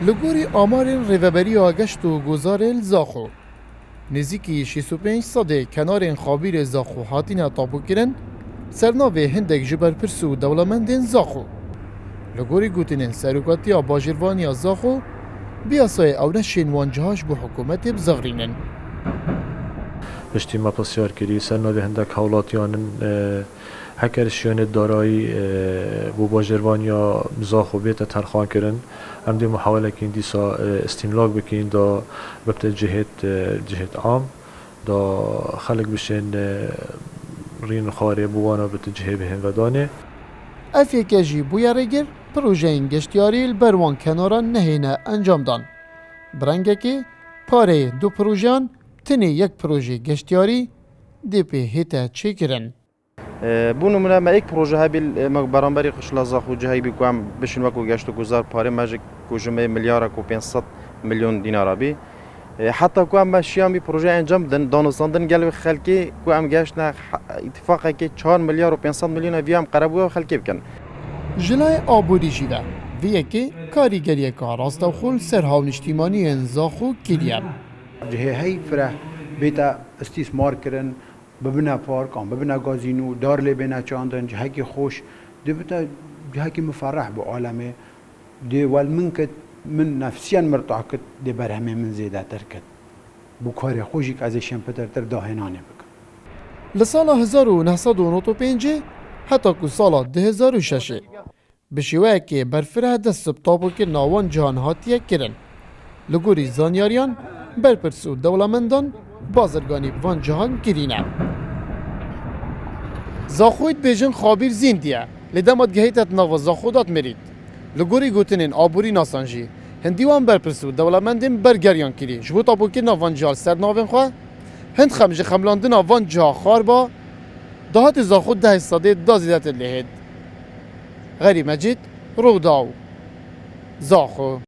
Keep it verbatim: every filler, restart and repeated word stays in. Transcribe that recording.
Li gorî amarên Rêveberiya Geşt û Guzarê li Zaxo, nêzîkî şêst û pênc sedê kenarên xabîrê Zaxo hatine tapokirin, ser navê hindek ji berpirs û dewlemendên Zaxo. Li gorî gotinên Serokatiya Bajêrvaniya Zaxo, bi yasayê ew neşên wan ciha ji bo hikûmetê bizevirînin. Piştî me pisyar kirî, ser navê hindek hewlatiyan in, e, heker şiyonê darayî, e, bo bajêrvaniya Zaxo bête terxan kirin, em dê muhawelekîn dîsa, e, îstîmlak bikîn, da bibte cihêt, e, cihêt am, da xelk bişên, e, rîn xwarê bo wana bite cihê bihên vedanê. Ev yeke jî bûye rêgir, projeyên geştiyarî li ber wan kenaran nehêne encamdan. Bi rengekê pareyê du projeyan tenê yek projeyê geştiyarî dê pê hête çêkirin. E, bo nimûne me êk proje hebî, e, me beramberî xwe ji Lazax û cihayî bî ku em bişin wekû geşt û guzar parê me ji ku ji me milyarek û pênc sed milyon dînara bî. E, heta ku em me şiyan bî proje encam bidin, danûstandin gel wê xelkê ku em geştine ha-, îtifaqekê çar milyar û pênc sed milyon ev ya em qerebûya xelkê bikin. Ji layê aborî jî ve, vê yekê karîgeriyeka rastewxo li ser hawniştîmaniyên Zaxo kiriye. Cihê hey fireh bête îstîsmar kirin, bibine park an bibine gazîno, dar lê bêne çandin, cihekî xweş, dê bite cihekî mifereh bi alemê. Dê wel min kit, min nefsiyen mirtah kit, dê berhemê min zêdetir kit. Bo karê xwe jî ez ê şên pitirtir dahênanê bikim. Li sala hezar û neh sed û nod û pêncê heta ku sala du hezar û şeşê, bi şêweyekê berfireh dest bi tapokirina wan cihan hatiye kirin. Li gorî zanyariyan, berpirs û dewlemendan bazirganî bi van cihan kirîne. Zaxoyî dibêjin xabîr zîndî ye, lê dema digehîte di nava Zaxo de dimirît. Li gorî gotinên aborînasan jî, hindî wan berpirs û dewlemendên bergeriyan kirî ji bo tapokirina van ciha li ser navên xwe, hind xem ji xemlandina van ciha xwarba, dahatê Zaxo dehê sedê da zêdetir lê hêt. Xerîb Mecîd, Rûdaw, Zaxo.